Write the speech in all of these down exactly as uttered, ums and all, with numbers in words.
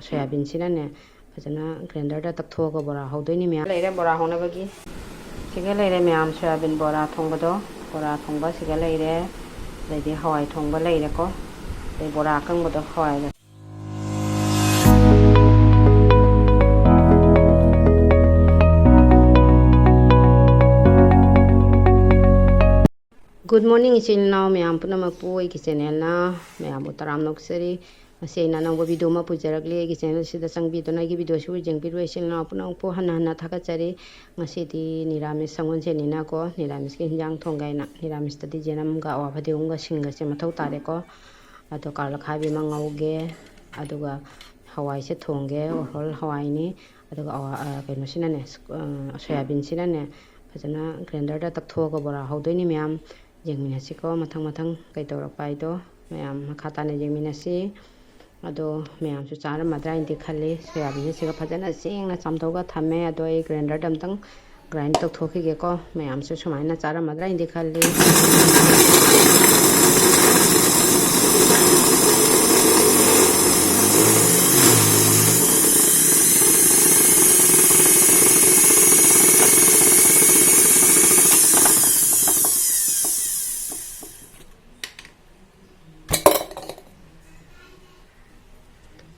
ꯁꯣꯌꯥꯕꯤꯟꯁꯤꯅꯅꯦ ꯐꯖꯅ ꯒ꯭ꯔꯥꯏꯟꯗꯔꯗ ꯇꯛꯊꯣꯛꯑꯒ ꯕꯣꯔꯥ ꯍꯧꯗꯣꯏꯅꯤ ꯃꯌꯥꯝ꯫ ꯂꯩꯔꯦ ꯕꯣꯔꯥ ꯍꯧꯅꯕꯒꯤ꯫ ꯁꯤꯒ ꯂꯩꯔꯦ ꯃꯌꯥꯝ, ꯁꯣꯌꯥꯕꯤꯟ ꯕꯣꯔꯥ ꯊꯣꯡꯕꯗꯣ꯫ ꯕꯣꯔꯥ ꯊꯣꯡꯕ ꯁꯤꯒ ꯂꯩꯔꯦ꯫ ꯑꯗꯩꯗꯤ ꯍꯋꯥꯏ ꯊꯣꯡꯕ ꯂꯩꯔꯦꯀꯣ꯫ ꯑꯗꯩ ꯕꯣꯔꯥ ꯑꯀꯪꯕꯗꯣ ꯍꯋꯥꯏꯒ꯫ Good morning, ꯏꯆꯤꯜ ꯏꯅꯥꯎ ꯃꯌꯥꯝ ꯄꯨꯝꯅꯃꯛꯄꯨ ꯑꯩꯒꯤ ꯆꯦꯅꯦꯜꯅ ꯃꯌꯥꯝꯕꯨ ꯇꯔꯥꯝꯅ ꯑꯣꯛꯆꯔꯤ꯫ ꯉꯁꯤ ꯑꯩꯅ ꯑꯅꯧꯕ ꯚꯤꯗꯤꯑꯣ ꯑꯃ ꯄꯨꯖꯔꯛꯂꯤ꯫ ꯑꯩꯒꯤ ꯆꯦꯅꯦꯜꯁꯤꯗ ꯆꯪꯕꯤꯗꯨꯅ ꯑꯩꯒꯤ ꯚꯤꯗꯤꯑꯣꯁꯤꯕꯨ ꯌꯦꯡꯕꯤꯔꯤꯕ ꯏꯆꯤꯜ ꯏꯅꯥꯎ ꯄꯨꯝꯅꯃꯛꯄꯨ ꯍꯟꯅ ꯍꯟꯅ ꯊꯥꯒꯠꯆꯔꯤ꯫ ꯉꯁꯤꯗꯤ ꯅꯤꯔꯥꯃꯤꯁ ꯁꯪꯒꯣꯜꯁꯦꯟꯅꯤꯅꯀꯣ, ꯅꯤꯔꯥꯃꯤꯁꯀꯤ ꯍꯤꯟꯖꯥꯡ ꯊꯣꯡꯒꯦ ꯍꯥꯏꯅ ꯅꯤꯔꯥꯃꯤꯁꯇꯗꯤ ꯌꯦꯅꯝꯒ ꯑꯋꯥ ꯐꯗꯤꯒꯣꯝꯒ ꯁꯤꯡꯒꯁꯦ ꯃꯊꯧ ꯇꯥꯔꯦꯀꯣ꯫ ꯑꯗꯣ ꯀꯥꯔꯣꯠ ꯑꯈꯥꯕꯤ ꯑꯃ ꯉꯧꯒꯦ, ꯑꯗꯨꯒ ꯍꯋꯥꯏꯁꯦ ꯊꯣꯡꯒꯦ, ꯑꯣꯔꯍꯣꯜ ꯍꯋꯥꯏꯅꯤ꯫ ꯑꯗꯨꯒ ꯑꯋꯥ-, ꯑ, ꯀꯩꯅꯣꯁꯤꯅꯅꯦ, ꯑ, ꯁꯣꯌꯥꯕꯤꯟꯁꯤꯅꯅꯦ ꯐꯖꯅ ꯒ꯭ꯔꯥꯏꯟꯗꯔꯗ ꯇꯛꯊꯣꯛꯑꯒ ꯕꯣꯔꯥ ꯍꯧꯗꯣꯏꯅꯤ ꯃꯌꯥꯝ꯫ ꯌꯦꯡꯃꯤꯟꯅꯁꯤꯀꯣ, ꯃꯊꯪ ꯃꯊꯪ ꯀꯩ ꯇꯧꯔꯛꯄ ꯍꯥꯏꯗꯣ ꯃꯌꯥꯝ ꯃꯈꯥ ꯇꯥꯅ ꯌꯦꯡꯃꯤꯟꯅꯁꯤ꯫ ꯑꯗꯣ ꯃꯌꯥꯝꯁꯨ ꯆꯥꯔꯝꯃꯗ꯭ꯔꯥ ꯍꯥꯏꯅꯗꯤ ꯈꯜꯂꯤ꯫ ꯁꯣꯌꯥꯕꯤꯟꯁꯤꯒ ꯐꯖꯅ ꯁꯦꯡꯅ ꯆꯥꯝꯊꯣꯛꯑꯒ ꯊꯝꯃꯦ꯫ ꯑꯗꯣ ꯑꯩ ꯒ꯭ꯔꯥꯏꯟꯗꯔꯗ ꯑꯝꯇꯪ ꯒ꯭ꯔꯥꯏꯟ ꯇꯧꯊꯣꯛꯈꯤꯒꯦꯀꯣ꯫ ꯃꯌꯥꯝꯁꯨ ꯁꯨꯃꯥꯏꯅ ꯆꯥꯔꯝꯃꯗ꯭ꯔꯥ ꯍꯥꯏꯅꯗꯤ ꯈꯜꯂꯤ꯫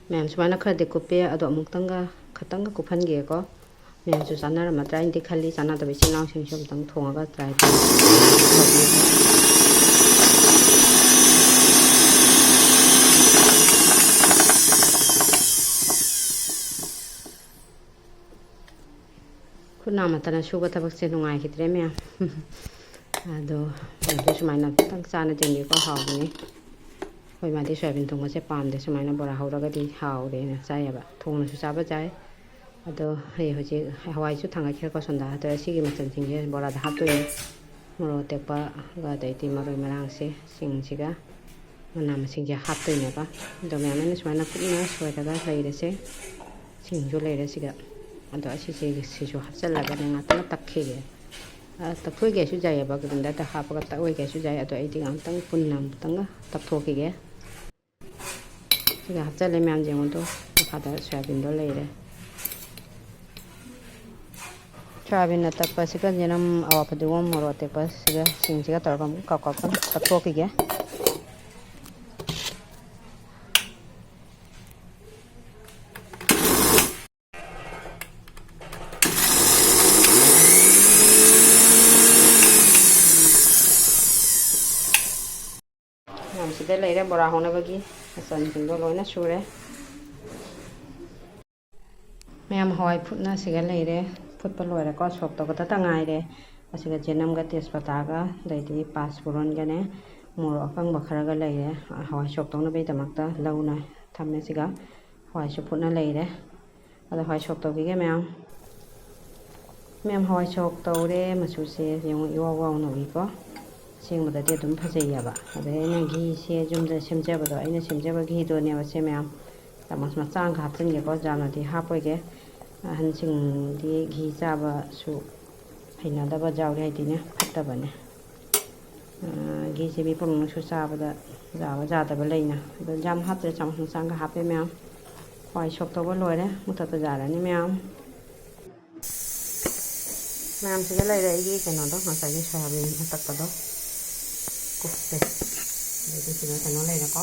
ꯃꯌꯥꯝ ꯁꯨꯃꯥꯏꯅ ꯈꯔꯗꯤ ꯀꯨꯞꯄꯦ, ꯑꯗꯣ ꯑꯃꯨꯛꯇꯪꯒ, ꯈꯇꯪꯒ ꯀꯨꯞꯍꯟꯒꯦꯀꯣ꯫ ꯃꯌꯥꯝꯁꯨ ꯆꯥꯟꯅꯔꯝꯃꯗ꯭ꯔꯥ ꯍꯥꯏꯅꯗꯤ ꯈꯜꯂꯤ꯫ ꯆꯥꯟꯅꯗꯕ ꯏꯆꯤꯜ ꯏꯅꯥꯎꯁꯤꯡꯁꯨ ꯑꯃꯨꯛꯇꯪ ꯊꯣꯡꯉꯒ ꯇ꯭ꯔꯥꯏ ꯇꯧꯕꯤꯌꯨ꯫ ꯈꯨꯠ ꯅꯥꯃꯠꯇꯅ ꯁꯨꯕ ꯊꯕꯛꯁꯦ ꯅꯨꯡꯉꯥꯏꯈꯤꯗ꯭ꯔꯦ ꯃꯌꯥꯝ꯫ ꯑꯗꯣ ꯃꯌꯥꯝꯁꯨ ꯁꯨꯃꯥꯏꯅ ꯑꯃꯨꯛꯇꯪ ꯆꯥꯅ ꯌꯦꯡꯕꯤꯌꯨꯀꯣ, ꯍꯥꯎꯕꯅꯤ꯫ ꯑꯩꯈꯣꯏ ꯃꯥꯗꯤ ꯁꯣꯌꯥꯕꯤꯟ ꯊꯣꯡꯕꯁꯦ ꯄꯥꯝꯗꯦ, ꯁꯨꯃꯥꯏꯅ ꯕꯣꯔꯥ ꯍꯧꯔꯒꯗꯤ ꯍꯥꯎꯔꯦꯅ ꯆꯥꯏꯌꯦꯕ꯫ ꯊꯣꯡꯅꯁꯨ ꯆꯥꯕ ꯌꯥꯏ꯫ ꯑꯗꯣ ꯑꯩ ꯍꯧꯖꯤꯛ ꯍꯋꯥꯏꯁꯨ ꯊꯥꯡꯒꯠꯈ꯭ꯔꯦꯀꯣ ꯁꯣꯝꯗ꯫ ꯑꯗꯣ ꯁꯤꯒꯤ ꯃꯆꯜꯁꯤꯡꯁꯦ ꯕꯣꯔꯥꯗ ꯍꯥꯞꯇꯣꯏꯅꯤ꯫ ꯃꯣꯔꯣꯛ ꯑꯇꯦꯛꯄꯒ ꯑꯗꯩꯗꯤ ꯃꯔꯣꯏ ꯃꯔꯥꯡꯁꯦ, ꯁꯤꯡꯁꯤꯒ ꯃꯅꯥ ꯃꯁꯤꯡꯁꯦ ꯍꯥꯞꯇꯣꯏꯅꯦꯕ꯫ ꯑꯗꯣ ꯃꯌꯥꯝ ꯑꯩꯅ ꯁꯨꯃꯥꯏꯅ ꯀꯨꯞꯅ ꯁꯣꯏꯔꯒ ꯂꯩꯔꯦꯁꯦ꯫ ꯁꯤꯡꯁꯨ ꯂꯩꯔꯦ ꯁꯤꯒ꯫ ꯑꯗꯣ ꯑꯁꯤꯁꯦ, ꯁꯤꯁꯨ ꯍꯥꯞꯆꯜꯂꯒꯅꯦ ꯉꯥꯛꯇꯪ ꯇꯛꯈꯤꯒꯦ꯫ ꯑ, ꯇꯛꯊꯣꯛꯏꯒꯦꯁꯨ ꯌꯥꯏꯌꯦꯕ, ꯒ꯭ꯔꯥꯏꯟꯗꯔꯗ ꯍꯥꯞꯄꯒ ꯇꯛꯑꯣꯏꯒꯦꯁꯨ ꯌꯥꯏ꯫ ꯑꯗꯣ ꯑꯩꯗꯤ ꯉꯥꯛꯇꯪ ꯄꯨꯟꯅ ꯑꯃꯨꯛꯇꯪꯒ ꯇꯛꯊꯣꯛꯈꯤꯒꯦ꯫ ꯁꯤꯒ ꯍꯥꯞꯆꯜꯂꯦ ꯃꯌꯥꯝ, ꯌꯦꯡꯉꯨꯗꯣ꯫ ꯑꯗ ꯁꯣꯌꯥꯕꯤꯟꯗꯣ ꯂꯩꯔꯦ꯫ ꯁꯣꯌꯥꯕꯤꯟ ꯑꯇꯛꯄꯁꯤꯒ ꯌꯦꯅꯝ, ꯑꯋꯥ ꯐꯗꯤꯒꯣꯝ, ꯃꯣꯔꯣꯛ ꯑꯇꯦꯛꯄꯁꯤꯒ, ꯁꯤꯡꯁꯤꯒ ꯇꯧꯔꯒ ꯑꯃꯨꯛ ꯀꯥꯞ ꯀꯥꯞꯇꯪ ꯇꯛꯊꯣꯛꯈꯤꯒꯦ꯫ ꯃꯌꯥꯝꯁꯤꯗ ꯂꯩꯔꯦ ꯕꯣꯔꯥ ꯍꯧꯅꯕꯒꯤ ꯃꯆꯜꯁꯤꯡꯗꯣ ꯂꯣꯏꯅ ꯁꯨꯔꯦ꯫ ꯃꯌꯥꯝ ꯍꯋꯥꯏ ꯐꯨꯠꯅ ꯁꯤꯒ ꯂꯩꯔꯦ꯫ ꯐꯨꯠꯄ ꯂꯣꯏꯔꯦꯀꯣ, ꯁꯣꯛ ꯇꯧꯒꯗꯇ ꯉꯥꯏꯔꯦ꯫ ꯑꯁꯤꯒ ꯆꯦꯅꯝꯒ ꯇꯦꯖꯄꯇꯥꯒ ꯑꯗꯩꯗꯤ ꯄꯥꯁ ꯐꯨꯔꯟꯒꯅꯦ, ꯃꯣꯔꯣꯛ ꯑꯀꯪꯕ ꯈꯔꯒ ꯂꯩꯔꯦ꯫ ꯍꯋꯥꯏ ꯁꯣꯛ ꯇꯧꯅꯕꯒꯤꯗꯃꯛꯇ ꯂꯧꯅ ꯊꯝꯃꯦ꯫ ꯁꯤꯒ ꯍꯋꯥꯏꯁꯨ ꯐꯨꯠꯅ ꯂꯩꯔꯦ꯫ ꯑꯗꯣ ꯍꯋꯥꯏ ꯁꯣꯛ ꯇꯧꯕꯤꯒꯦ ꯃꯌꯥꯝ꯫ ꯃꯌꯥꯝ ꯍꯋꯥꯏ ꯁꯣꯛ ꯇꯧꯔꯦ꯫ ꯃꯆꯨꯁꯦ ꯌꯦꯡꯉꯨ, ꯏꯋꯥꯎ ꯋꯥꯎꯅ ꯎꯏꯀꯣ꯫ ꯑꯁꯦꯡꯕꯗꯗꯤ ꯑꯗꯨꯝ ꯐꯖꯩꯌꯦꯕ꯫ ꯑꯗꯩ ꯑꯩꯅ ꯘꯤꯁꯦ ꯌꯨꯝꯗ ꯁꯦꯝꯖꯕꯗꯣ, ꯑꯩꯅ ꯁꯦꯝꯖꯕ ꯘꯤꯗꯨꯅꯦꯕ ꯁꯦ ꯃꯌꯥꯝ꯫ ꯆꯥꯃꯁ ꯃꯆꯥ ꯑꯃꯒ ꯍꯥꯞꯆꯤꯟꯒꯦꯀꯣ, ꯌꯥꯝꯅꯗꯤ ꯍꯥꯞꯄꯣꯏꯒꯦ꯫ ꯑꯍꯟꯁꯤꯡꯗꯤ ꯘꯤ ꯆꯥꯕꯁꯨ ꯍꯩꯅꯗꯕ ꯌꯥꯎꯔꯦ, ꯍꯥꯏꯗꯤꯅꯦ, ꯐꯠꯇꯕꯅꯦ꯫ ꯑ, ꯘꯤꯁꯦ ꯃꯤ ꯄꯨꯝꯅꯃꯛꯁꯨ ꯆꯥꯕꯗ ꯌꯥꯕ ꯌꯥꯗꯕ ꯂꯩꯅ꯫ ꯑꯗꯣ ꯌꯥꯝ ꯍꯥꯞꯇ꯭ꯔꯦ, ꯆꯥꯃꯁ ꯃꯆꯥ ꯑꯃꯒ ꯍꯥꯞꯄꯦ ꯃꯌꯥꯝ꯫ ꯍꯋꯥꯏ ꯁꯣꯛ ꯇꯧꯕ ꯂꯣꯏꯔꯦ, ꯃꯨꯊꯠꯄ ꯌꯥꯔꯅꯤ ꯃꯌꯥꯝ꯫ ꯃꯌꯥꯝꯁꯤꯒ ꯂꯩꯔꯦ ꯑꯩꯒꯤ ꯀꯩꯅꯣꯗꯣ, ꯉꯁꯥꯏꯒꯤ ꯁꯣꯌꯥꯕꯤꯟ ꯑꯇꯛꯄꯗꯣ, ꯀꯨꯞꯁꯦ꯫ ꯑꯗꯩꯗꯤ ꯁꯤꯗ ꯀꯩꯅꯣ ꯂꯩꯔꯦꯀꯣ,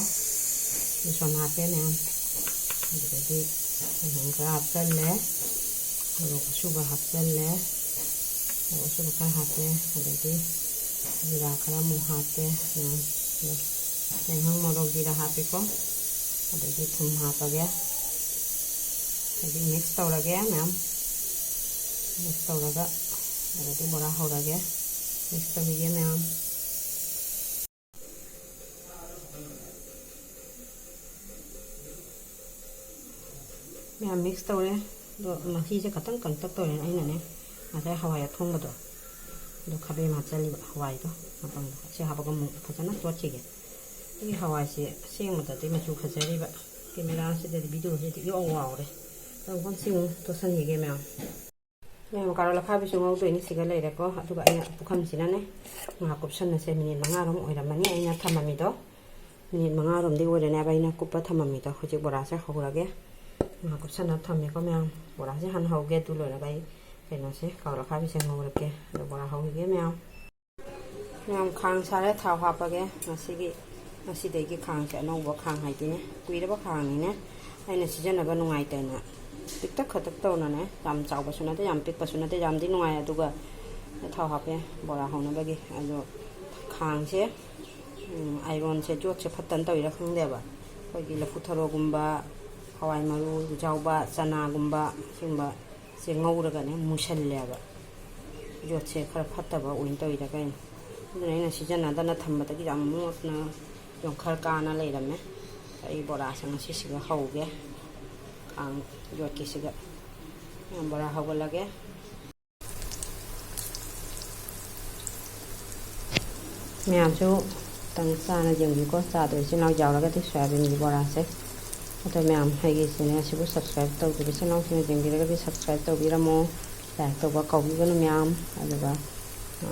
ꯕꯦꯁꯣꯟ ꯍꯥꯞꯄꯦ ꯃꯌꯥꯝ꯫ ꯑꯗꯨꯗꯒꯤ ꯆꯅꯝ ꯈꯔ ꯍꯥꯞꯆꯜꯂꯦ, ꯃꯣꯔꯣꯛ ꯑꯁꯨꯕ ꯍꯥꯞꯆꯜꯂꯦ, ꯃꯣꯔꯣꯛ ꯑꯁꯨꯕ ꯈꯔ ꯍꯥꯞꯄꯦ꯫ ꯑꯗꯩꯗꯤ ꯖꯤꯔꯥ ꯈꯔ ꯑꯃꯨꯛ ꯍꯥꯞꯄꯦ ꯃꯌꯥꯝ꯫ ꯌꯥꯏꯉꯪ, ꯃꯣꯔꯣꯛ, ꯖꯤꯔꯥ ꯍꯥꯞꯄꯦꯀꯣ꯫ ꯑꯗꯩꯗꯤ ꯊꯨꯝ ꯍꯥꯞꯄꯒꯦ꯫ ꯑꯗꯩꯗꯤ ꯃꯤꯛꯁ ꯇꯧꯔꯒꯦ ꯃꯌꯥꯝ꯫ ꯃꯤꯛꯁ ꯇꯧꯔꯒ ꯑꯗꯩꯗꯤ ꯕꯣꯔꯥ ꯍꯧꯔꯒꯦ꯫ ꯃꯤꯛꯁ ꯇꯧꯕꯤꯒꯦ ꯃꯌꯥꯝ꯫ ꯃꯌꯥꯝ ꯃꯤꯛꯁ ꯇꯧꯔꯦ꯫ ꯑꯗꯣ ꯃꯍꯤꯁꯦ ꯈꯇꯪ ꯀꯪꯇꯛ ꯇꯧꯔꯦꯅ ꯑꯩꯅꯅꯦ, ꯉꯁꯥꯏ ꯍꯋꯥꯏ ꯑꯊꯣꯡꯕꯗꯣ, ꯑꯗꯣ ꯈꯥꯕꯩ ꯑꯃ ꯍꯥꯞꯆꯜꯂꯤꯕ, ꯍꯋꯥꯏꯗꯣ ꯃꯄꯪꯗꯣ꯫ ꯁꯤ ꯍꯥꯞꯄꯒ ꯑꯃꯨꯛ ꯐꯖꯅ ꯇꯣꯠꯈꯤꯒꯦ꯫ ꯑꯩꯒꯤ ꯍꯋꯥꯏꯁꯦ ꯑꯁꯦꯡꯕꯗꯗꯤ ꯃꯆꯨ ꯐꯖꯔꯤꯕ, ꯀꯦꯃꯦꯔꯥꯁꯤꯗꯗꯤ, ꯚꯤꯗꯤꯑꯣꯁꯤꯗꯤ ꯏꯋꯥꯎ ꯋꯥꯎꯔꯦ꯫ ꯑꯗꯨ ꯁꯤ ꯑꯃꯨꯛ ꯇꯣꯠꯁꯟꯈꯤꯒꯦ ꯃꯌꯥꯝ꯫ ꯃꯌꯥꯝ ꯀꯥꯔꯣꯠ ꯑꯈꯥꯕꯤꯁꯨ ꯉꯧꯗꯣꯏꯅꯤ꯫ ꯁꯤꯒ ꯂꯩꯔꯦꯀꯣ꯫ ꯑꯗꯨꯒ ꯑꯩꯅ ꯄꯨꯈꯝꯁꯤꯅꯅꯦ, ꯉꯥ ꯀꯨꯞꯁꯟꯅꯁꯦ꯫ ꯃꯤꯅꯤꯠ ꯃꯉꯥꯔꯣꯝ ꯑꯣꯏꯔꯝꯃꯅꯤ ꯑꯩꯅ ꯊꯝꯃꯝꯃꯤꯗꯣ꯫ ꯃꯤꯅꯤꯠ ꯃꯉꯥꯔꯣꯝꯗꯤ ꯑꯣꯏꯔꯦꯅꯦꯕ ꯑꯩꯅ ꯀꯨꯞꯄ ꯊꯝꯃꯝꯃꯤꯗꯣ꯫ ꯍꯧꯖꯤꯛ ꯕꯣꯔꯥꯁꯦ ꯍꯧꯔꯒꯦ꯫ ꯉꯥ ꯀꯨꯞꯁꯟꯅ ꯊꯝꯃꯦꯀꯣ ꯃꯌꯥꯝ꯫ ꯕꯣꯔꯥꯁꯦ ꯍꯥꯟꯅ ꯍꯧꯒꯦ, ꯑꯗꯨ ꯂꯣꯏꯔꯒ ꯑꯩ ꯀꯩꯅꯣꯁꯦ, ꯀꯥꯔꯣꯠ ꯑꯈꯥꯕꯤꯁꯦ ꯉꯧꯔꯛꯀꯦ꯫ ꯑꯗꯣ ꯕꯣꯔꯥ ꯍꯧꯈꯤꯒꯦ ꯃꯌꯥꯝ꯫ ꯃꯌꯥꯝ, ꯈꯥꯡ ꯁꯥꯔꯦ, ꯊꯥꯎ ꯍꯥꯞꯄꯒꯦ꯫ ꯉꯁꯤꯒꯤ, ꯉꯁꯤꯗꯒꯤ ꯈꯥꯡꯁꯦ ꯑꯅꯧꯕ ꯈꯥꯡ ꯍꯥꯏꯗꯤꯅꯦ, ꯀꯨꯏꯔꯕ ꯈꯥꯡꯅꯤꯅꯦ꯫ ꯑꯩꯅ ꯁꯤꯖꯤꯟꯅꯕ ꯅꯨꯡꯉꯥꯏꯇꯅ ꯄꯤꯛꯇꯛ ꯈꯛꯇꯛ ꯇꯧꯅꯅꯦ, ꯌꯥꯝ ꯆꯥꯎꯕꯁꯨ ꯅꯠꯇꯦ, ꯌꯥꯝ ꯄꯤꯛꯄꯁꯨ ꯅꯠꯇꯦ, ꯌꯥꯝꯗꯤ ꯅꯨꯡꯉꯥꯏ꯫ ꯑꯗꯨꯒ ꯊꯥꯎ ꯍꯥꯞꯄꯦ ꯕꯣꯔꯥ ꯍꯧꯅꯕꯒꯤ꯫ ꯑꯗꯣ ꯈꯥꯡꯁꯦ, ꯎꯝ, ꯑꯥꯏꯔꯣꯟꯁꯦ, ꯌꯣꯠꯁꯦ ꯐꯠꯇꯅ ꯇꯧꯔꯤꯔꯥ ꯈꯪꯗꯦꯕ, ꯑꯩꯈꯣꯏꯒꯤ ꯂꯐꯨ ꯊꯔꯣꯒꯨꯝꯕ, ꯍꯋꯥꯏ ꯃꯔꯨ ꯌꯥꯎꯕ, ꯆꯅꯥꯒꯨꯝꯕ, ꯁꯤꯒꯨꯝꯕ ꯁꯦ ꯉꯧꯔꯒꯅꯦ ꯃꯨꯁꯜꯂꯦꯕ꯫ ꯌꯣꯠꯁꯦ ꯈꯔ ꯐꯠꯇꯕ ꯑꯣꯏꯅ ꯇꯧꯔꯤꯔꯥ ꯀꯩꯅꯣ꯫ ꯑꯗꯨꯅ ꯑꯩꯅ ꯁꯤꯖꯤꯟꯅꯗꯅ ꯊꯝꯕꯗꯒꯤ ꯌꯥꯝ ꯃꯣꯠꯅ ꯌꯣꯡꯈꯔ ꯀꯥꯅ ꯂꯩꯔꯝꯃꯦ꯫ ꯑꯩ ꯕꯣꯔꯥꯁꯦ ꯉꯁꯤꯁꯤꯒ ꯍꯧꯒꯦ꯫ ꯈꯥꯡ ꯌꯣꯠꯀꯤꯁꯤꯒ ꯕꯣꯔꯥ ꯍꯧꯒꯠꯂꯒꯦ꯫ ꯃꯌꯥꯝꯁꯨ ꯈꯤꯇꯪ ꯆꯥꯅ ꯌꯦꯡꯕꯤꯌꯨꯀꯣ, ꯆꯥꯗꯣ ꯏꯆꯤꯟ ꯏꯅꯥꯎ ꯌꯥꯎꯔꯒꯗꯤ ꯁꯣꯌꯥꯕꯤꯟꯒꯤ ꯕꯣꯔꯥꯁꯦ꯫ ꯑꯗꯣ ꯃꯌꯥꯝ, ꯑꯩꯒꯤ ꯆꯦꯅꯦꯜꯁꯤꯕꯨ ꯁꯕꯁꯀ꯭ꯔꯥꯏꯕ ꯇꯧꯗ꯭ꯔꯤꯕ ꯏꯆꯤꯟ ꯏꯅꯥꯎꯁꯤꯡꯅ ꯌꯦꯡꯕꯤꯔꯒꯗꯤ ꯁꯕꯁꯀ꯭ꯔꯥꯏꯕ ꯇꯧꯕꯤꯔꯝꯃꯣ, ꯂꯥꯏꯛ ꯇꯧꯕ ꯀꯥꯎꯕꯤꯒꯅꯨ ꯃꯌꯥꯝ꯫ ꯑꯗꯨꯒ, ꯑ,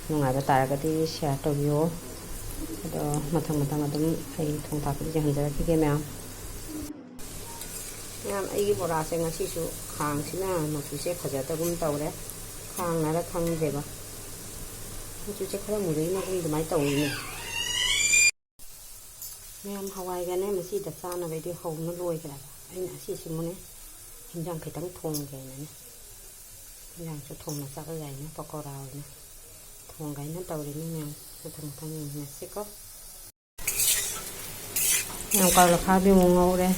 ꯅꯨꯡꯉꯥꯏꯕ ꯇꯥꯔꯒꯗꯤ ꯁꯤꯌꯥꯔ ꯇꯧꯕꯤꯌꯣ꯫ ꯑꯗꯣ ꯃꯊꯪ ꯃꯊꯪ ꯑꯗꯨꯝ ꯑꯩ ꯊꯣꯡ ꯊꯥꯛꯄꯗ ꯌꯦꯡꯍꯟꯖꯔꯛꯈꯤꯒꯦ ꯃꯌꯥꯝ꯫ ꯃꯌꯥꯝ, ꯑꯩꯒꯤ ꯕꯣꯔꯥꯁꯦ ꯉꯁꯤꯁꯨ ꯈꯥꯡꯁꯤꯅ ꯃꯆꯨꯁꯦ ꯐꯖꯗꯒꯨꯝ ꯇꯧꯔꯦ꯫ ꯈꯥꯡꯅꯔ ꯈꯪꯗ꯭ꯔꯦꯕ꯫ ꯃꯆꯨꯁꯦ ꯈꯔ ꯃꯨꯔꯛꯏꯅꯒꯨꯝ ꯑꯗꯨꯃꯥꯏꯅ ꯇꯧꯋꯤꯅꯦ꯫ ꯃꯌꯥꯝ, ꯍꯋꯥꯏꯒꯅꯦ ꯃꯁꯤꯗ ꯆꯥꯅꯕꯩꯗꯤ ꯍꯧꯅ ꯂꯣꯏꯈ꯭ꯔꯦꯕ꯫ ꯑꯩꯅ ꯑꯁꯤꯁꯤꯃꯨꯅꯦ ꯍꯤꯟꯖꯥꯡ ꯈꯤꯇꯪ ꯊꯣꯡꯒꯦꯅꯅꯦ꯫ ꯍꯤꯟꯖꯥꯡꯁꯨ ꯊꯣꯡꯅ ꯆꯥꯕ ꯌꯥꯏꯅꯦ, ꯄꯀꯧꯔꯥ ꯑꯣꯏꯅ ꯊꯣꯡꯒꯦꯅ ꯇꯧꯔꯤꯅꯤ ꯃꯌꯥꯝ꯫ ꯃꯊꯪ ꯃꯊꯪ ꯌꯦꯡꯃꯤꯟꯅꯁꯤꯀꯣ꯫ ꯌꯥꯝ ꯀꯥꯔꯣꯠ ꯑꯈꯥꯕꯤ ꯑꯃꯨꯛ ꯉꯧꯔꯦ꯫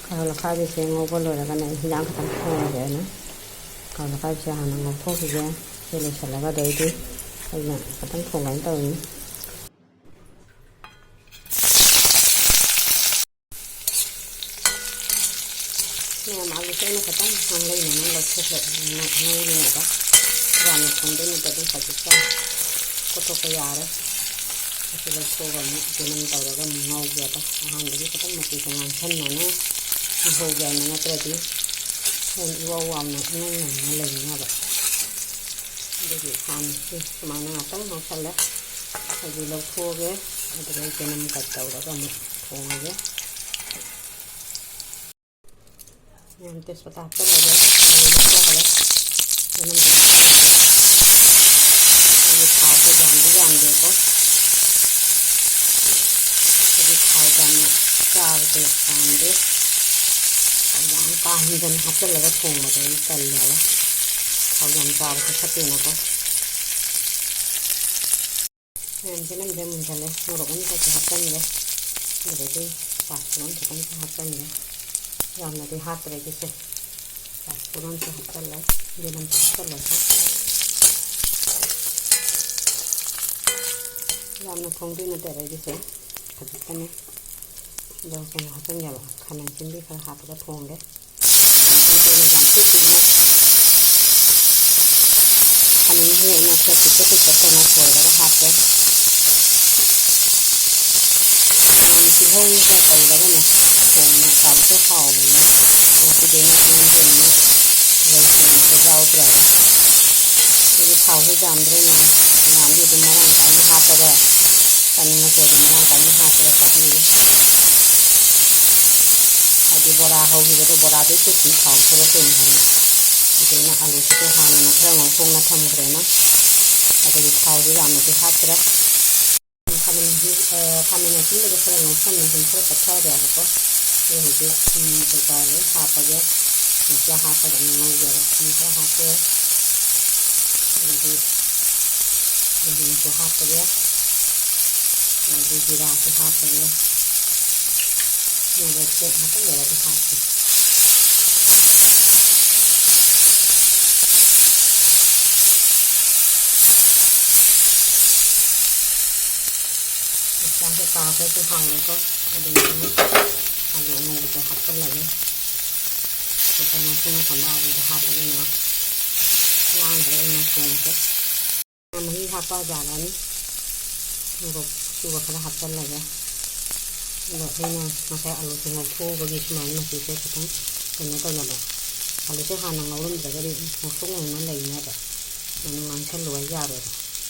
ꯀꯥꯔꯣꯠ ꯑꯈꯥꯕꯤꯁꯦ ꯉꯧꯕ ꯂꯣꯏꯔꯒꯅꯦ ꯑꯩ ꯍꯤꯟꯖꯥꯡ ꯈꯤꯇꯪ ꯊꯣꯡꯒꯦꯅ ꯀꯥꯔꯣꯠ ꯑꯈꯥꯕꯤꯁꯦ ꯍꯥꯟꯅ ꯉꯧꯊꯣꯛꯈꯤꯒꯦ꯫ ꯁꯤ ꯂꯣꯏꯁꯤꯜꯂꯒ ꯑꯗꯩꯗꯤ ꯑꯩꯅ ꯈꯤꯇꯪ ꯊꯣꯡꯒꯦꯅ ꯇꯧꯔꯤꯅꯤ꯫ ꯃꯌꯥꯝ, ꯑꯂꯨꯁꯦ ꯑꯩꯅ ꯈꯤꯇꯪ ꯉꯥꯡꯂꯩꯅꯅ ꯂꯧꯊꯣꯛꯈ꯭ꯔꯦ, ꯉꯧ-, ꯉꯧꯔꯤꯉꯩꯗ꯫ ꯌꯥꯝꯅ ꯊꯣꯡꯗꯣꯏ ꯅꯠꯇꯦ, ꯑꯗꯨꯝ ꯈꯖꯤꯛꯇꯪ ꯀꯣꯠꯊꯣꯛꯄ ꯌꯥꯔꯦ꯫ ꯑꯁꯤ ꯂꯧꯊꯣꯛꯑꯒ ꯑꯃꯨꯛ ꯆꯦꯅꯝ ꯇꯧꯔꯒ ꯑꯃꯨꯛ ꯉꯧꯒꯦꯕ꯫ ꯑꯍꯥꯟꯕꯒꯤ ꯈꯤꯇꯪ ꯃꯆꯨꯁꯦ ꯉꯥꯡꯁꯟꯅꯅ ꯉꯧꯍꯧꯒꯦ ꯍꯥꯏꯅ, ꯅꯠꯇ꯭ꯔꯗꯤ ꯍꯣꯔꯦꯟ ꯏꯋꯥꯎ ꯋꯥꯎꯅ ꯏꯉꯧ ꯉꯧꯅ ꯂꯩꯅꯤꯡꯉꯕ꯫ ꯑꯗꯨꯒꯤ ꯍꯥꯟꯅ ꯁꯤ ꯁꯨꯃꯥꯏꯅ ꯉꯥꯛꯇꯪ ꯉꯧꯁꯜꯂꯦ꯫ ꯍꯧꯖꯤꯛ ꯂꯧꯊꯣꯛꯑꯒꯦ, ꯑꯗꯨꯒ ꯑꯩ ꯆꯦꯅꯝ ꯀꯠ ꯇꯧꯔꯒ ꯑꯃꯨꯛ ꯊꯣꯡꯉꯒꯦ꯫ ꯌꯥꯝ ꯇꯦꯖꯄꯇꯥ ꯍꯥꯞꯆꯜꯂꯒꯦ꯫ ꯑꯗꯨ ꯍꯥꯞꯆꯜꯂꯦ꯫ ꯑꯗꯨꯅ ꯑꯩꯒꯤ ꯊꯥꯎꯁꯦ ꯌꯥꯝꯗꯤ ꯌꯥꯝꯗꯦꯀꯣ꯫ ꯑꯩꯗꯤ ꯊꯥꯎ ꯌꯥꯝꯅ ꯆꯥꯕꯁꯦ ꯄꯥꯝꯗꯦ꯫ ꯊꯥꯎ ꯌꯥꯝ ꯀꯥ ꯍꯦꯟꯖꯟꯅ ꯍꯥꯞꯆꯜꯂꯒ ꯊꯣꯡꯕꯗꯣ ꯑꯩ ꯇꯜꯂꯦꯕ꯫ ꯊꯥꯎ ꯌꯥꯝ ꯆꯥꯕꯁꯦ ꯐꯠꯇꯦꯅꯀꯣ꯫ ꯃꯌꯥꯝꯁꯦ ꯅꯝꯖ ꯃꯨꯟꯖꯜꯂꯦ꯫ ꯃꯣꯔꯣꯛ ꯑꯅꯤꯈꯛꯁꯦ ꯍꯥꯞꯆꯟꯒꯦ꯫ ꯑꯗꯒꯤ ꯄꯥꯁꯄꯣꯔꯠ ꯑꯃꯈꯛꯇꯪꯁꯨ ꯍꯥꯞꯆꯟꯒꯦ꯫ ꯌꯥꯝꯅꯗꯤ ꯍꯥꯞꯇ꯭ꯔꯦ ꯑꯩꯒꯤꯁꯦ꯫ ꯄꯥꯁꯄꯣꯔꯠ ꯑꯃꯁꯨ ꯍꯥꯞꯆꯜꯂꯦ꯫ ꯌꯦꯅꯝꯁꯨ ꯍꯥꯞꯆꯜꯂꯦꯀꯣ꯫ ꯌꯥꯝꯅ ꯊꯣꯡꯗꯣꯏ ꯅꯠꯇꯦꯕ ꯑꯩꯒꯤꯁꯦ꯫ ꯈꯖꯤꯛꯇꯅꯦ꯫ ꯑꯗꯣ ꯀꯩꯅꯣ ꯍꯥꯞꯆꯟꯒꯦꯕ꯫ ꯈꯥꯃꯦꯟ ꯑꯁꯤꯟꯕꯤ ꯈꯔ ꯍꯥꯞꯄꯒ ꯊꯣꯡꯒꯦ꯫ ꯑꯗꯨꯝ ꯍꯦꯛ ꯉꯥꯛꯇ ꯄꯤꯛꯇꯛ ꯄꯤꯛꯇꯛ ꯇꯧꯅ ꯁꯣꯏꯔꯒ ꯍꯥꯞꯄꯦ꯫ ꯃꯌꯥꯝ ꯇꯤꯜꯍꯧꯒ ꯇꯧꯔꯒꯅꯦ ꯊꯣꯡꯅ ꯆꯥꯕꯁꯨ ꯍꯥꯎꯕꯅꯦ꯫ ꯉꯁꯤꯗꯤ ꯃꯈꯜ ꯃꯊꯦꯜꯅ ꯇꯤꯜꯍꯧ ꯆꯅꯝꯁꯨ ꯌꯥꯎꯗ꯭ꯔꯦ꯫ ꯑꯗꯨꯒꯤ ꯊꯥꯎꯁꯨ ꯌꯥꯝꯗ꯭ꯔꯦ꯫ ꯃꯌꯥꯝ ꯃꯌꯥꯝꯗꯤ ꯑꯗꯨꯝ ꯃꯔꯥꯡ ꯀꯥꯏꯅ ꯍꯥꯞꯄꯒ ꯆꯥꯅꯤꯡꯉꯁꯨ ꯑꯗꯨꯝ ꯃꯔꯥꯡ ꯀꯥꯏꯅ ꯍꯥꯞꯄꯒ ꯆꯥꯅꯤꯡꯉꯤ꯫ ꯍꯥꯏꯗꯤ ꯕꯣꯔꯥ ꯍꯧꯈꯤꯕꯗꯣ, ꯕꯣꯔꯥꯗꯩ ꯈꯦꯆꯤ ꯊꯥꯎ ꯈꯔ ꯀꯩꯅꯣ ꯍꯥꯏꯅ꯫ ꯑꯗꯨꯅ ꯑꯂꯨꯁꯤꯁꯨ ꯍꯥꯟꯅ ꯈꯔ ꯉꯧꯊꯣꯛꯅ ꯊꯝꯈ꯭ꯔꯦꯅ꯫ ꯑꯗꯨꯒꯤ ꯊꯥꯎꯁꯦ ꯌꯥꯝꯅꯗꯤ ꯍꯥꯞꯇ꯭ꯔꯦ꯫ ꯈꯥꯃꯦꯟ, ꯑ, ꯈꯥꯃꯦꯟ ꯑꯁꯤꯟꯕꯗꯣ ꯈꯔ ꯉꯧꯁꯟꯅ ꯁꯨꯝ ꯈꯔ ꯄꯠꯊꯔꯦꯕꯀꯣ꯫ ꯑꯗꯨ ꯍꯧꯖꯤꯛ ꯊꯨꯝ ꯀꯩꯀꯥ ꯂꯣꯏ ꯍꯥꯞꯄꯒꯦ꯫ ꯃꯁꯂꯥ ꯍꯥꯞꯄꯒ ꯑꯃꯨꯛ ꯉꯧꯒꯦꯕ꯫ ꯊꯨꯝ ꯈꯔ ꯍꯥꯞꯄꯦ꯫ ꯑꯗꯒꯤ ꯆꯦꯡꯍꯤꯁꯨ ꯍꯥꯞꯄꯒꯦ꯫ ꯑꯗꯒꯤ ꯖꯤꯔꯥꯁꯨ ꯍꯥꯞꯄꯒꯦ꯫ ꯃꯣꯔꯣꯛꯁꯦ ꯉꯥꯛꯇꯪ ꯂꯩꯔꯒ ꯍꯥꯞꯀꯦ꯫ ꯃꯁꯂꯥꯁꯦ ꯀꯥꯈ꯭ꯔꯁꯨ ꯍꯥꯎꯔꯦꯀꯣ꯫ ꯑꯗꯨꯅ ꯑꯩꯅ ꯑꯂꯨ ꯑꯉꯧꯕꯁꯦ ꯍꯥꯞꯆꯜꯂꯒꯦ꯫ ꯉꯁꯥꯏ ꯉꯥꯛꯇꯪ ꯊꯝꯕ ꯑꯂꯨꯗꯣ ꯍꯥꯞꯄꯒꯅꯦ ꯂꯥꯡꯈ꯭ꯔꯦ ꯑꯩꯅ ꯊꯣꯡꯕꯁꯦ꯫ ꯃꯍꯤ ꯍꯥꯞꯄ ꯌꯥꯔꯅꯤ꯫ ꯃꯣꯔꯣꯛ ꯑꯁꯨꯕ ꯈꯔ ꯍꯥꯞꯆꯜꯂꯒꯦ꯫ ꯑꯗꯣ ꯑꯩꯅ ꯉꯁꯥꯏ ꯑꯂꯨꯁꯦ ꯉꯧꯊꯣꯛꯎꯕꯒꯤ ꯁꯨꯃꯥꯏꯅ ꯃꯆꯨꯁꯦ ꯈꯤꯇꯪ ꯀꯩꯅꯣ ꯇꯧꯅꯕ꯫ ꯑꯂꯨꯁꯦ ꯍꯥꯟꯅ ꯉꯧꯔꯝꯗ꯭ꯔꯒꯗꯤ ꯉꯧꯊꯣꯛ ꯉꯧꯅ ꯂꯩꯅꯦꯕ꯫ ꯑꯗꯨꯅ ꯉꯥꯡꯁꯜꯂꯨ ꯍꯥꯏ ꯌꯥꯔꯣꯏꯕ꯫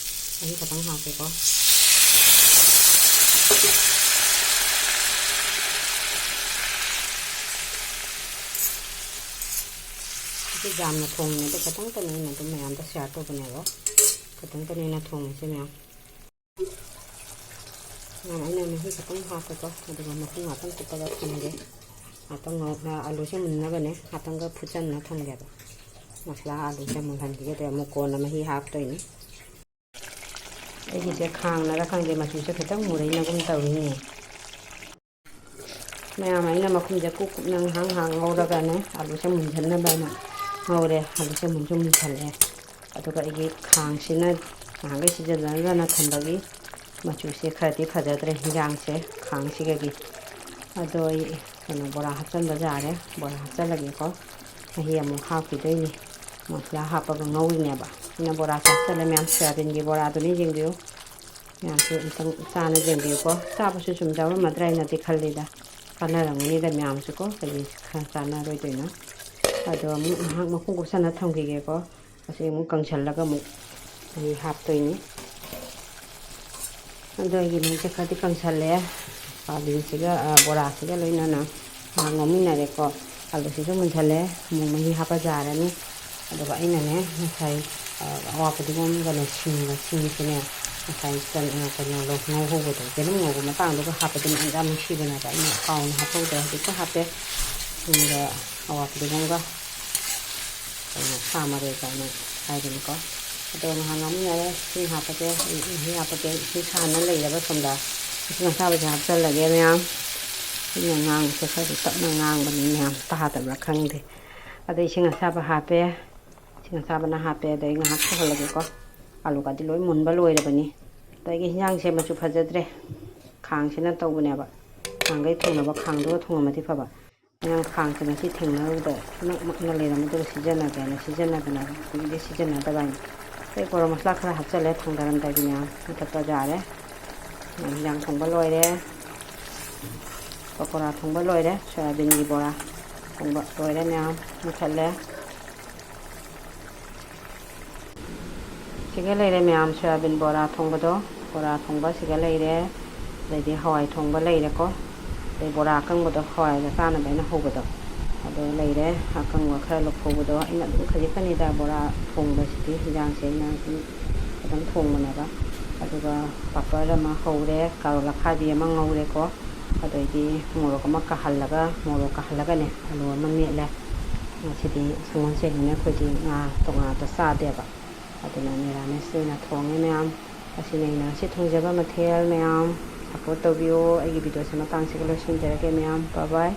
ꯃꯍꯤ ꯈꯤꯇꯪ ꯍꯥꯞꯀꯦꯀꯣ꯫ ꯌꯥꯝꯅ ꯊꯣꯡꯉꯤꯉꯩꯗ ꯈꯇꯪꯇꯅꯦ ꯑꯩꯅ ꯑꯗꯨꯝ ꯃꯌꯥꯝꯗ share ꯇꯧꯕꯅꯦꯕ꯫ ꯈꯇꯪꯇꯅꯦ ꯑꯩꯅ ꯊꯣꯡꯉꯤꯁꯦ ꯃꯌꯥꯝ꯫ ꯃꯌꯥꯝ, ꯑꯩꯅ ꯃꯍꯤ ꯈꯇꯪ ꯍꯥꯞꯄꯦꯀꯣ, ꯑꯗꯨꯒ ꯃꯈꯨꯝ ꯉꯥꯛꯇꯪ ꯀꯨꯞꯄꯒ ꯊꯝꯒꯦ꯫ ꯉꯥꯛꯇꯪ ꯉꯧ-, ꯑ, ꯑꯂꯨꯁꯦ ꯃꯨꯟꯅꯕꯅꯦ, ꯉꯥꯛꯇꯪꯒ ꯐꯨꯠꯆꯟꯅ ꯊꯝꯒꯦꯕ꯫ ꯃꯁꯂꯥ ꯑꯂꯨꯁꯦ ꯃꯨꯜꯍꯟꯈꯤꯒꯦ, ꯑꯗꯨꯒ ꯑꯃꯨꯛ ꯀꯣꯟꯅ ꯃꯍꯤ ꯍꯥꯞꯇꯣꯏꯅꯤ꯫ ꯑꯩꯒꯤꯁꯦ ꯈꯥꯡꯅꯔ ꯈꯪꯗꯦ, ꯃꯆꯨꯁꯦ ꯈꯤꯇꯪ ꯃꯨꯔꯩꯅꯒꯨꯝ ꯇꯧꯔꯤꯅꯦ꯫ ꯃꯌꯥꯝ, ꯑꯩꯅ ꯃꯈꯨꯝꯁꯦ ꯀꯨꯞ ꯀꯨꯞꯅ ꯉꯥꯏꯍꯥꯛ ꯉꯥꯏꯍꯥꯛ ꯉꯧꯔꯒꯅꯦ, ꯑꯂꯨꯁꯦ ꯃꯨꯟꯖꯟꯅꯕ ꯍꯥꯏꯅ ꯉꯧꯔꯦ꯫ ꯑꯂꯨꯁꯦ ꯃꯨꯟꯁꯨ ꯃꯨꯟꯁꯜꯂꯛꯑꯦ꯫ ꯑꯗꯨꯒ ꯑꯩꯒꯤ ꯈꯥꯡꯁꯤꯅ ꯅꯍꯥꯟꯈꯩ ꯁꯤꯖꯤꯟꯅꯗꯅ ꯊꯝꯕꯒꯤ ꯃꯆꯨꯁꯦ ꯈꯔꯗꯤ ꯐꯖꯗ꯭ꯔꯦ ꯍꯤꯟꯖꯥꯡꯁꯦ ꯈꯥꯡꯁꯤꯒꯗꯤ꯫ ꯑꯗꯣ ꯑꯩ ꯀꯩꯅꯣ, ꯕꯣꯔꯥ ꯍꯥꯞꯆꯤꯟꯕ ꯌꯥꯔꯦ꯫ ꯕꯣꯔꯥ ꯍꯥꯞꯆꯤꯜꯂꯒꯦꯀꯣ꯫ ꯃꯍꯤ ꯑꯃꯨꯛ ꯍꯥꯞꯈꯤꯗꯣꯏꯅꯤ꯫ ꯃꯁꯂꯥ ꯍꯥꯞꯄꯒ ꯉꯧꯔꯤꯅꯦꯕ꯫ ꯑꯩꯅ ꯕꯣꯔꯥꯁꯦ ꯍꯥꯞꯆꯤꯜꯂꯦ ꯃꯌꯥꯝ, ꯁꯣꯌꯥꯕꯤꯟꯒꯤ ꯕꯣꯔꯥꯗꯨꯅꯤ, ꯌꯦꯡꯕꯤꯌꯨ꯫ ꯃꯌꯥꯝꯁꯨ ꯑꯝꯇꯪ ꯆꯥꯅ ꯌꯦꯡꯕꯤꯌꯨꯀꯣ꯫ ꯆꯥꯕꯁꯨ ꯁꯨꯝ ꯌꯥꯎꯔꯝꯃꯗ꯭ꯔꯥ ꯍꯥꯏꯅꯗꯤ ꯈꯜꯂꯤꯗ꯫ ꯆꯥꯅꯔꯝꯒꯅꯤꯗ ꯃꯌꯥꯝꯁꯨꯀꯣ, ꯀꯔꯤ ꯈꯔ ꯆꯥꯅꯔꯣꯏꯗꯣꯏꯅꯣ? ꯑꯗꯣ ꯑꯃꯨꯛ ꯉꯥꯏꯍꯥꯛ ꯃꯈꯨꯝ ꯀꯨꯞꯁꯟꯅ ꯊꯝꯈꯤꯒꯦꯀꯣ꯫ ꯑꯁꯤ ꯑꯃꯨꯛ ꯀꯪꯁꯜꯂꯒ ꯑꯃꯨꯛ ꯑꯩ ꯍꯥꯞꯇꯣꯏꯅꯤ꯫ ꯑꯗꯣ ꯑꯩꯒꯤ ꯃꯩꯁꯦ ꯈꯔꯗꯤ ꯀꯪꯁꯜꯂꯦ꯫ ꯁꯣꯌꯥꯕꯤꯟꯁꯤꯒ, ꯑ, ꯕꯣꯔꯥꯁꯤꯒ ꯂꯣꯏꯅꯅ ꯉꯥꯏꯍꯥꯛ ꯉꯧꯃꯤꯟꯅꯔꯦꯀꯣ꯫ ꯑꯂꯨꯁꯤꯁꯨ ꯃꯨꯟꯁꯜꯂꯦ꯫ ꯑꯃꯨꯛ ꯃꯍꯤ ꯍꯥꯞꯄ ꯌꯥꯔꯅꯤ꯫ ꯑꯗꯨꯒ ꯑꯩꯅꯅꯦ ꯉꯁꯥꯏ, ꯑ, ꯑꯋꯥ ꯐꯗꯤꯒꯣꯝꯒꯅꯦ ꯁꯤꯡꯒ, ꯁꯤꯡꯁꯤꯅꯦ ꯉꯁꯥꯏ ꯆꯟ-, ꯑ, ꯀꯩꯅꯣ, ꯉꯧ ꯍꯧꯕꯗꯣ, ꯌꯦꯔꯨꯝ ꯉꯧꯕ ꯃꯇꯥꯡꯗꯨꯒ ꯍꯥꯞꯄꯗꯤ ꯃꯅꯝ ꯌꯥꯝ ꯅꯨꯡꯁꯤꯕꯅꯦꯕ꯫ ꯑꯩꯅ ꯀꯥꯎꯅ ꯍꯥꯞꯍꯧꯗ꯭ꯔꯦ꯫ ꯍꯧꯖꯤꯛꯇ ꯍꯥꯞꯄꯦ꯫ ꯁꯤꯡꯒ ꯑꯋꯥ ꯐꯗꯤꯒꯣꯝꯒ ꯀꯩꯅꯣ, ꯁꯥ ꯃꯔꯣꯏ ꯀꯥꯏꯅ ꯍꯥꯏꯕꯅꯤꯀꯣ꯫ ꯑꯗꯣ ꯉꯥꯏꯍꯥꯛ ꯉꯧꯃꯤꯟꯅꯔꯦ꯫ ꯏꯁꯤꯡ ꯍꯥꯞꯄꯒꯦ, ꯃꯍꯤ ꯍꯥꯞꯄꯒꯦ꯫ ꯏꯁꯤꯡ ꯁꯥꯍꯟꯅ ꯂꯩꯔꯕ ꯁꯣꯝꯗ꯫ ꯏꯁꯤꯡ ꯑꯁꯥꯕꯁꯦ ꯍꯥꯞꯆꯜꯂꯒꯦ ꯃꯌꯥꯝ꯫ ꯑꯩꯅ ꯉꯥꯡꯕꯁꯦ ꯈꯔꯗꯤ ꯇꯞꯅ ꯉꯥꯡꯕꯅꯤ, ꯃꯌꯥꯝ ꯇꯥꯗꯕ꯭ꯔꯥ ꯈꯪꯗꯦ꯫ ꯑꯗꯣ ꯏꯁꯤꯡ ꯑꯁꯥꯕ ꯍꯥꯞꯄꯦ꯫ ꯏꯁꯤꯡ ꯑꯁꯥꯕꯅ ꯍꯥꯞꯄꯦ꯫ ꯑꯗꯣ ꯑꯩ ꯉꯥꯏꯍꯥꯛ ꯁꯧꯍꯜꯂꯒꯦꯀꯣ꯫ ꯑꯂꯨꯒꯗꯤ ꯂꯣꯏ ꯃꯨꯟꯕ ꯂꯣꯏꯔꯕꯅꯤ꯫ ꯑꯗꯣ ꯑꯩꯒꯤ ꯍꯤꯟꯖꯥꯡꯁꯦ ꯃꯆꯨ ꯐꯖꯗ꯭ꯔꯦ꯫ ꯈꯥꯡꯁꯤꯅ ꯇꯧꯕꯅꯦꯕ꯫ ꯅꯍꯥꯟꯈꯩ ꯊꯣꯡꯅꯕ ꯈꯥꯡꯗꯨꯒ ꯊꯣꯡꯉꯝꯃꯗꯤ ꯐꯕ꯫ ꯃꯌꯥꯝ ꯈꯥꯡꯁꯦ ꯉꯁꯤ ꯊꯦꯡꯅꯔꯨꯕꯗ ꯅꯛ ꯅꯛꯅ ꯂꯩꯔꯝꯕꯗꯨꯗ ꯁꯤꯖꯤꯟꯅꯒꯦꯅ ꯁꯤꯖꯤꯟꯅꯕꯅꯦꯕ꯫ ꯀꯨꯏꯔꯦ ꯁꯤꯖꯤꯟꯅꯗꯕ ꯍꯥꯏꯅ꯫ ꯑꯩ ꯒꯔꯝ ꯃꯁꯂꯥ ꯈꯔ ꯍꯥꯞꯆꯜꯂꯦ, ꯊꯥꯡꯗꯔꯝꯗꯥꯏꯒꯤ ꯃꯌꯥꯝ ꯃꯨꯊꯠꯄ ꯌꯥꯔꯦ꯫ ꯍꯤꯟꯖꯥꯡ ꯊꯣꯡꯕ ꯂꯣꯏꯔꯦ꯫ ꯄꯀꯣꯔꯥ ꯊꯣꯡꯕ ꯂꯣꯏꯔꯦ꯫ ꯁꯣꯌꯥꯕꯤꯟꯒꯤ ꯕꯣꯔꯥ ꯊꯣꯡꯕ ꯂꯣꯏꯔꯦ ꯃꯌꯥꯝ꯫ ꯃꯨꯊꯠꯂꯦ꯫ ꯁꯤꯒ ꯂꯩꯔꯦ ꯃꯌꯥꯝ, ꯁꯣꯌꯥꯕꯤꯟ ꯕꯣꯔꯥ ꯊꯣꯡꯕꯗꯣ, ꯕꯣꯔꯥ ꯊꯣꯡꯕ ꯁꯤꯒ ꯂꯩꯔꯦ, ꯑꯗꯩꯗꯤ ꯍꯋꯥꯏ ꯊꯣꯡꯕ ꯂꯩꯔꯦꯀꯣ, ꯑꯗꯩ ꯕꯣꯔꯥ ꯑꯀꯪꯕꯗꯣ, ꯍꯋꯥꯏꯒ ꯆꯥꯅꯕ ꯑꯩꯅ ꯍꯧꯕꯗꯣ, ꯑꯗꯣ ꯂꯩꯔꯦ, ꯑꯀꯪꯕ ꯈꯔ ꯂꯧꯊꯣꯛꯄꯗꯣ꯫ ꯑꯩꯅ ꯑꯗꯨꯝ ꯈꯖꯤꯛꯇꯅꯤꯗ ꯕꯣꯔꯥ ꯊꯣꯡꯕꯁꯤꯗꯤ, ꯍꯤꯟꯖꯥꯡꯁꯦ ꯑꯩꯅ ꯑꯗꯨꯝ ꯈꯤꯇꯪ ꯊꯣꯡꯕꯅꯦꯕ꯫ ꯑꯗꯨꯒ ꯄꯥꯄꯔ ꯑꯃ ꯍꯧꯔꯦ, ꯀꯥꯔꯣꯠ ꯑꯈꯥꯕꯤ ꯑꯃ ꯉꯧꯔꯦꯀꯣ꯫ ꯑꯗꯩꯗꯤ ꯃꯣꯔꯣꯛ ꯑꯃ ꯀꯥꯍꯜꯂꯒ, ꯃꯣꯔꯣꯛ ꯀꯥꯍꯜꯂꯒꯅꯦ ꯑꯂꯨ ꯑꯃ ꯃꯦꯠꯂꯦ꯫ ꯉꯁꯤꯗꯤ ꯁꯪꯒꯣꯜꯁꯦꯟꯅꯤꯅ ꯑꯩꯈꯣꯏꯗꯤ ꯉꯥ ꯇꯣꯉꯥꯟꯕ ꯆꯥꯗꯦꯕ꯫ ꯑꯗꯨꯅ ꯃꯦꯔꯥꯃꯦꯁ ꯑꯣꯏꯅ ꯊꯣꯡꯉꯦ ꯃꯌꯥꯝ꯫ ꯑꯁꯤꯅ ꯑꯩꯅ ꯉꯁꯤ ꯊꯣꯡꯖꯕ ꯃꯊꯦꯜ ꯃꯌꯥꯝ꯫ ꯁꯞꯄꯣꯔꯠ ꯇꯧꯕꯤꯌꯣ꯫ ꯑꯩꯒꯤ ꯚꯤꯗꯤꯑꯣꯁꯦ ꯃꯇꯥꯡꯁꯤꯒ ꯂꯣꯏꯁꯤꯟꯖꯔꯒꯦ ꯃꯌꯥꯝ꯫ ꯕꯥꯏ ꯕꯥꯏ꯫